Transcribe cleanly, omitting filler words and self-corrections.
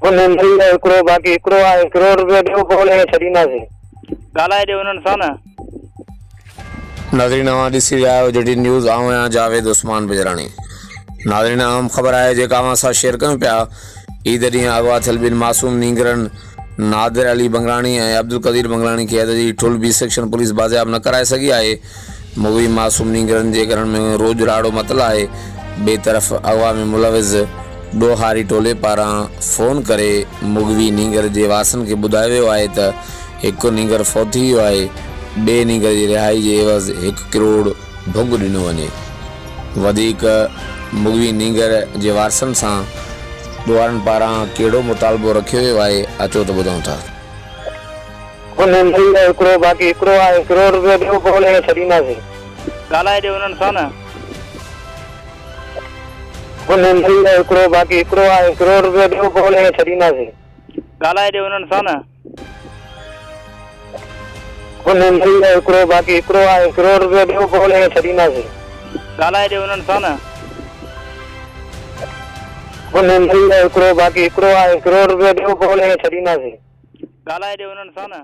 هن مري ويو هڪڙو باقي هڪڙو آهي ڪروڙ روپيو ڏيو پوء ان کي ڇڏينداسين. ڳالهائي ڏيو انهن سان نه. ناظرين اوهان ڏسي رهيا آهيو جي ٽي نيوز آئون آهيان جاويد عثمان بجراڻي ناظرين اهم خبر آهي جيڪا اوهان سان شيئر ڪيون پيا عيد ڏينهن اغوا ٿيل ٻن معصوم نينگرن نادر علي بنگلاڻي ۽ عبدالقدير بنگلاڻي کي حد جي ٺل بي سيڪشن پوليس بازياب نه ڪرائي سگهي آهي مغوي معصوم نينگرن جي گهرن ۾ روڄ راڙو متل آهي، ٻئي طرف اغوا ۾ ملوث ڏوهاري ٽولي پاران فون ڪري مغوي نينگر جي وارثن کي ٻڌايو ويو آهي ته هڪ نينگر فوت ٿي ويو آهي، ٻئي نينگر جي رهائي جي عيوض هڪ ڪروڙ ڀنگ ڏنو وڃي. وڌيڪ مغوي نينگر جي وارثن سان ڏوهارين پاران ڪهڙو مطالبو رکيو ويو آهي، اچو ته ٻڌون ٿا. هن مري ويو هڪڙو باقي هڪڙو آهي ڪروڙ روپيو ڏيو پوء ان کي ڇڏينداسين. ڳالهائي ڏيو انهن سان نه. هن مري ويو هڪڙو باقي هڪڙو آهي ڪروڙ روپيو ڏيو پوء ان کي ڇڏينداسين. ڳالهائي ڏيو انهن سان نه. هن مري ويو هڪڙو باقي هڪڙو آهي ڪروڙ روپيو ڏيو پوء ان کي ڇڏينداسين. ڳالهائي ڏيو انهن سان نه. هن مري ويو هڪڙو باقي هڪڙو آهي ڪروڙ روپيو ڏيو پوء ان کي ڇڏينداسين. ڳالهائي ڏيو انهن سان نه.